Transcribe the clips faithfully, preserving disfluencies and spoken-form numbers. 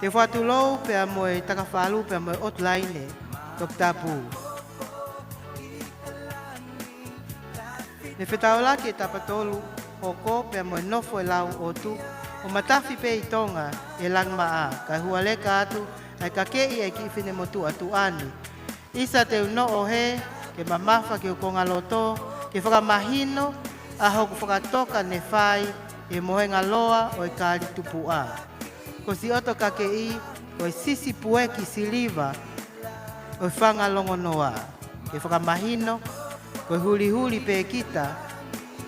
Te u fakatulou pea mo e takafalu pea mo e ʻotu laine toputapu. Ne fetaulaki e tapatolu hoko pea mo e nofo e lau ʻotu, ʻo matafi pē ʻi Tonga ʻi he langi maʻa, kae hualeka atu ʻa e kakeʻi ʻa e kiʻi finemotuʻa tuʻa ni. ʻIsa te u noʻo hē ke mamafa ki hoku konga loto, ke fakamahino ʻa hoku fakatoka ne fai ʻi he mohenga loa ʻo e kali tupuʻa. Ko siʻi ʻoto kakeʻi, ko e sisi pueki siliva ʻo e fanga longonoa. Ke fakamahino, ko e hulihuli pē kita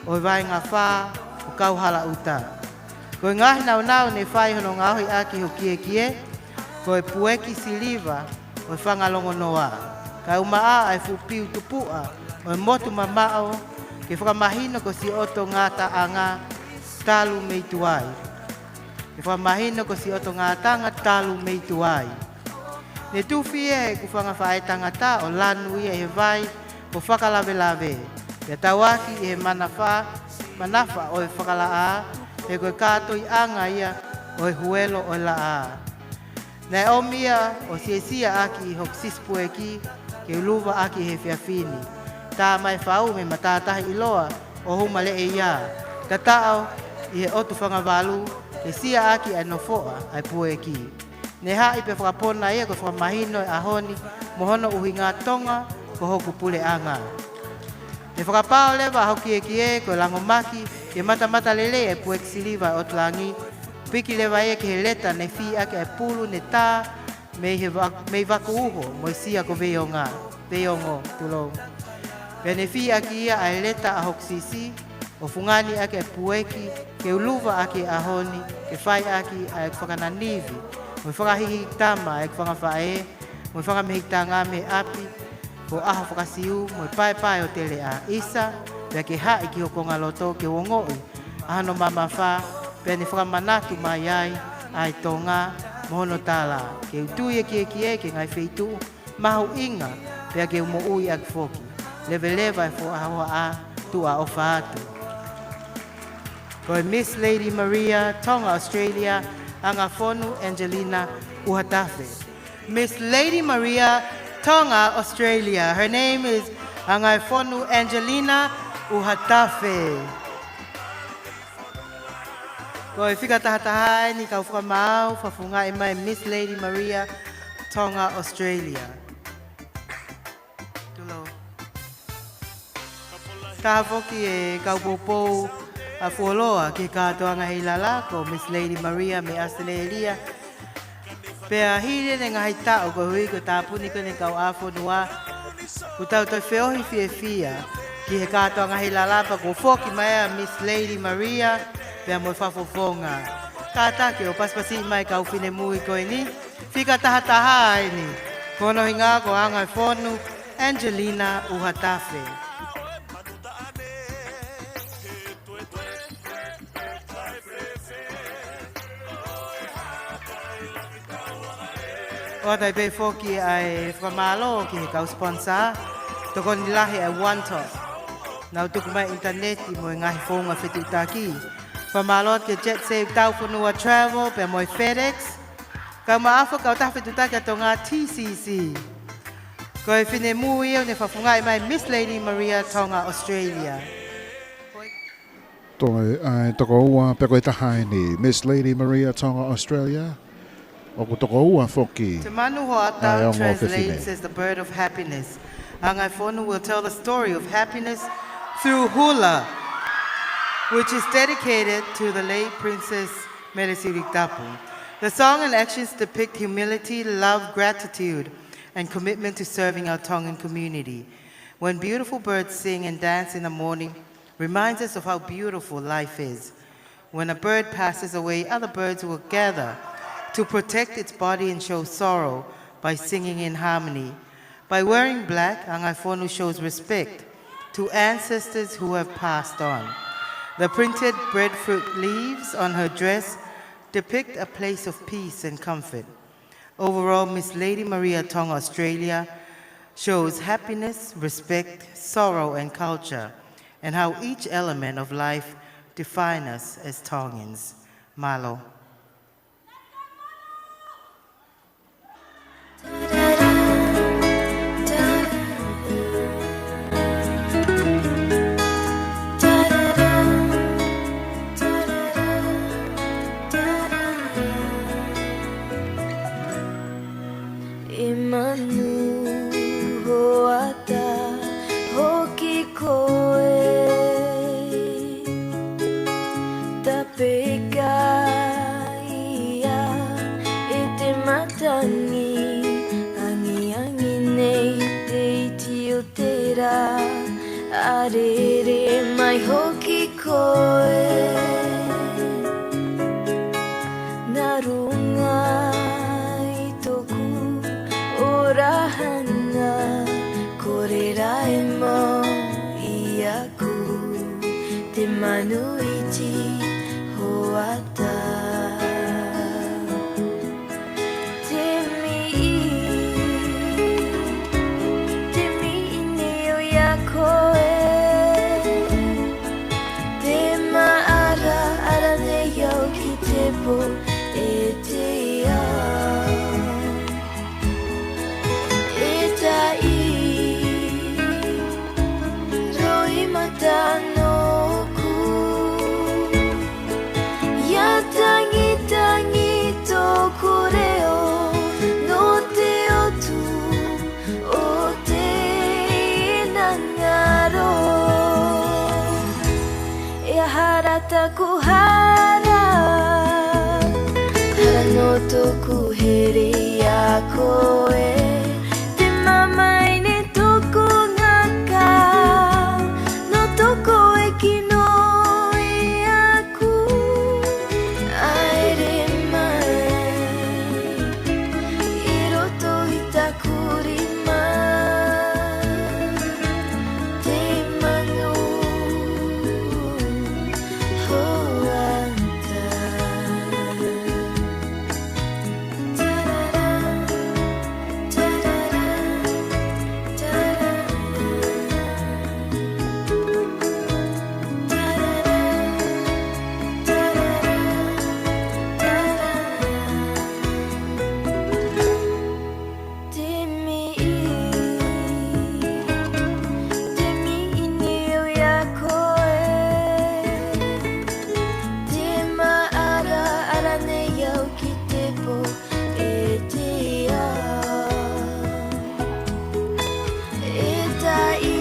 ʻo e vaenga fā ʻo Kauhalaʻuta. Ko e ngaahi naunau ne fai hono ngaohi ʻaki hoku kiekie, ko e pueki siliva ʻo e fanga longonoa. Kae ʻumaʻā ʻa e fuʻu piu tupuʻa ʻo e motu mamaʻo, ke fakamahino ko siʻi ʻoto ngataʻanga talu mei tuai. Ke fakamahino ko siʻi ʻoto ngataʻanga talu mei tuai. Ne tufi ia ʻe heʻeku fanga faʻē tangata ʻo lanu ia ʻi he vai ʻo fakalavelave. Pea tauaki ʻi he manafa, manafa ʻo e fakalaʻā, he ko e kātoiʻanga ia ʻo e huelo ʻo e laʻā. Naʻe ʻomi ia ʻo siasia ʻaki ʻi hoku sisi pueki, ke u luva ʻaki he efiafi ni. Tā mai fau mei matātahi ʻiloa ʻo Humaleʻeia. Tataʻo ʻi he ʻotu fanga valu, ke sia ʻaki ʻa e nofoʻa ʻa e pueki. Ne haʻi pea fakapona ia ko e fakamahino e ʻaho ni mo hono ʻuhinga Tonga ko hoku puleʻanga. Ne fakapao leva ʻa hoku kiekie ko e langomaki ke matamata lelei e pueki siliva ʻo e ʻotu langi. Piki leva ia ki he leta ne fī ʻaki e pulu ne tā mei he va-, mei Vakuuho mo e sia ko Veionga, Veiongo, tulou. Pea ne fī ʻaki ia ʻa e leta ʻa hoku sisi, ʻo fungani ʻaki e pueki, ke u luva ʻaki e ʻaho ni, ke fai ʻaki ʻa e fakananivi mo e fakahihitama ʻa e fanga faʻē mo e fanga mehikitanga mei ʻapi, ko e ʻaho fakasiu mo e paepae ʻo e teleʻa. ʻIsa, pea ke haʻi ki hoku konga loto ke u ongoʻi ʻa hono mamafa, pea ne fakamanatu mai ai ʻa e Tonga mo hono tala. Ke u tui e kiekie ki he ngaahi feituʻu mahuʻinga, pea ke u moʻui ʻaki foki. Leveleva e foʻi hohaʻa, tuʻa ʻofa atu. Ko e Miss Lady Maria, Tonga, Australia, Angafonu Angelina ʻUhatafe. Miss Lady Maria, Tonga, Australia. Her name is Angafonu Angelina ʻUhatafe. Ko e fika tahataha eni kau fakamaau, fakafofongaʻi mai Miss Lady Maria, Tonga, Australia. Tulou. Taha foki e kau poupou ʻa fuoloa ki he kātoanga Heilala, ko Miss Lady Maria mei ʻAositelēlia. Pea hili ʻene ngaahi taʻu koeʻuhi ko e tāpuni ko eni e kauʻāfonua, kuo tau toe feohi fiefia ki he kātoanga Heilala pea kuo foki mai ʻa Miss Lady Maria pea mo e fakafofonga. Kātaki ʻo pasipasiʻi mai e kau finemui ko eni, fika tahataha eni. Ko hono ʻuhinga ko Angafonu Angelina ʻUhatafe. ʻOatu ai pē foki ʻa e fakamālō ki he kau sponsor, tokoni lahi ʻa e One Top. Nau tuku mai ʻinitaneti mo e ngaahi founga fetuʻutaki. Fakamālō ki he Jet Save Taufonua Travel, pea mo e FedEx. Kau maʻafu kautaha fetuʻutaki ʻa Tonga, T C C. Ko e finemui ʻoku ne fakafofongaʻi mai Miss Lady Maria Tonga Australia. Toe ʻa e toko ua pea ko e taha eni, Miss Lady Maria Tonga Australia. ʻOku toko ua foki ʻa e ongo fefine. Te Manu Hoata translates as the bird of happiness. Angafonu will tell the story of happiness through hula, which is dedicated to the late Princess Meresiliki Tapu. The song and actions depict humility, love, gratitude, and commitment to serving our Tongan community. When beautiful birds sing and dance in the morning, reminds us of how beautiful life is. When a bird passes away, other birds will gather to protect its body and show sorrow by singing in harmony. By wearing black, Angafonu shows respect to ancestors who have passed on. The printed breadfruit leaves on her dress depict a place of peace and comfort. Overall, Miss Lady Maria Tonga Australia shows happiness, respect, sorrow, and culture, and how each element of life define us as Tongans. Mālō. Manu hoʻatā hoki koe, tapeka ia ʻe te matangi, angiangi nei te iti ʻo te rā, ʻa rere mai hoki koe. Nā runga ʻi toku ora hana, kore ra e mau ʻi aku, te manu iti hoʻatā. Te miʻi, te miʻi nei au ia koe. Te maʻaraʻara nei au ki te pō ʻe te ao. ʻE taʻi, roimata noku. ʻIa tangitangi toku leʻo, nō te otu ʻo te nangaro. ʻE hara taku hara, hara nō toku here ia koe. Te mamae nei toku ngaka, nō toku ʻekino ia aku. ʻAere mai ʻi roto ʻi taku rima, te manu hoʻatā. Te miʻi, te miʻi nei au ia koe. Te maʻaraʻara nei au ki te pō ʻe te ao. ʻE taʻi,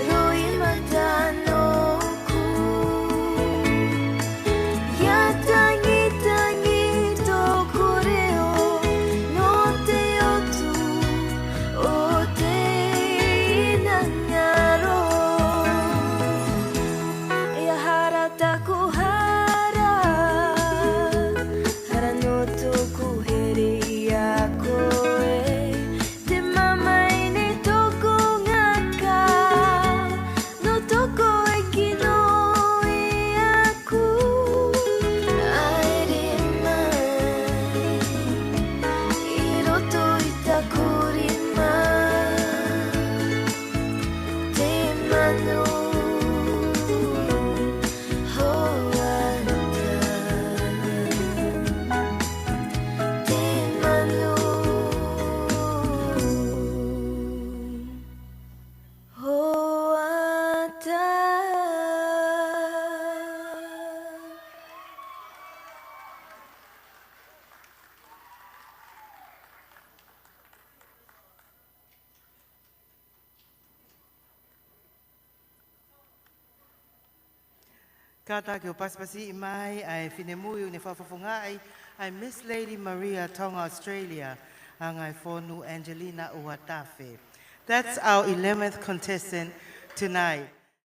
roimata noku. ʻIa tangitangi toku leʻo, nō te otu ʻo te nangaro. ʻIa hara taku hara, hara nō toku here ia koe. Te mamae nei toku ngaka, nō toku ʻekino ia aku. ʻAere mai ʻi roto ʻi taku rima, te manu hoʻatā. Te manu hoʻatā. Kātaki ʻo pasipasiʻi mai ʻa e finemui ʻoku ne fakafofongaʻi ʻa e Miss Lady Maria Tonga Australia, ʻa Ngaifonu Angelina Uatafe. That's our eleventh contestant tonight.